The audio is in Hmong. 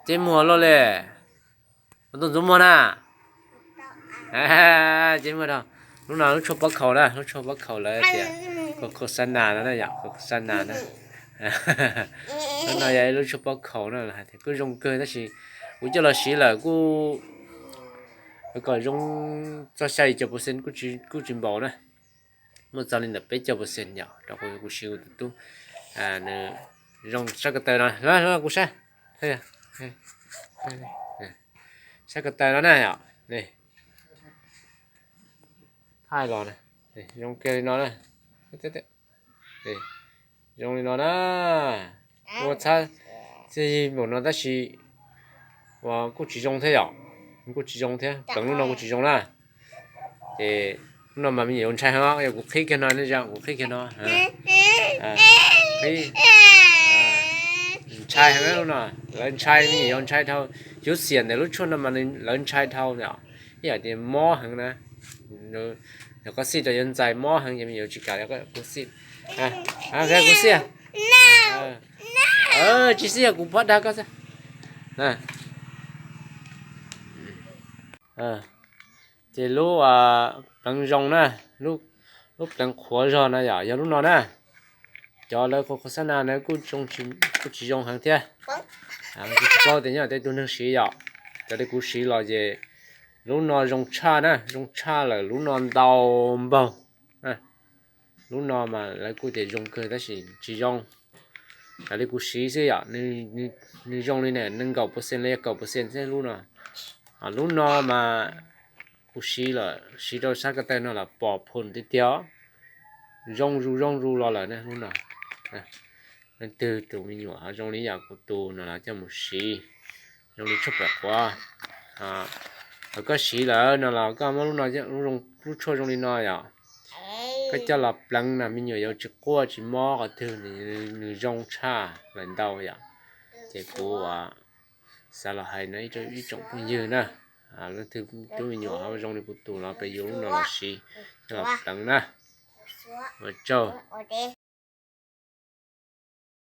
Ceb muag loj li. Ua tuaj ntxuav muag na. Ceb muag rau. Lub no lub tshuaj pob khaus na, lub tshuaj pob khaus lawv tias khos khos xab nas no na yom, khos khos xab nas na. Lub no yog ib lub tshuaj pob khaus na, hais tias kuj zoo kawg tab sis kuv coj los siv lawm kuj kom zoo txog xya yim caum percent kuj tsis npaum na. Muaj txog li ntawm peb caug percent yom, rau qhov kuv siv kuv tus tub nws zoo sab ko taw no, kuv saib, sab ko taw no na yom, thaij los zoo kiag li no na. Zoo li no na. Ua txhab txij npaum no tab sis uas kuj tsis zoo thiab yom, kuj tsis zoo thiab, pleev lub no kuj tsis zoo na. Ces lub no mas me nyuam yaus ntshai heev, yog kuv qhib kiag no ne, kuv qhib kiag no, ntshai heev lub no. Lawv ntshai, me nyuam yaus ntshai dhau. Cuv xiam ntawm lub tshuaj no mas lawv ntshai dhau yom, ib yam tias mob heev na. Yog koj xij rau yuav ntxais mob heev ces me nyuam yaus tsis kam, kuv xij. Kuv xij, tsis xij, kuv pab dag koj xwb. Ces lub pleev zoo na, lub pleev qhuav zog na yom, yog lub no na. Cov lawv khos khos xab nas na kuj tsis zoo heev thiab. Tsis paub tias nyob tej tug neeg siv yom, cov li kuv siv los ces lub no zoo tshaj na, zoo tshaj lawm lub no ntau npaug. Lub no mas lawv kuj tias zoo kawg tab sis tsis zoo. Raws li kuv siv xwb yom, nws zoo li na, nees nkaum percent los yog kaum percent xwb lub no. Lub no mas kuv siv lawm, siv rau sab ko taw no los pom phom tiag tiag, zoo zus zoo zus los lawm na lub no. Leej twg tus me nyuam ho zoo li yam kuv tus no los coj mus siv, zoo li tshuaj pam quav. Thaum koj siv lawm no los koj muab lub no, lub tshuaj zoo li no yom, koj coj los pleev no me nyuam yaus tsis quaj tsis mob qhov twg, nws zoo tshaj lawm ntau yom. Ces kuv xav los hais no ib tsoom phooj ywg na, leej twg tub me nyuam ho zoo li kuv tus los peb yuav lub no los siv, coj los pleev na. Ua tsaug.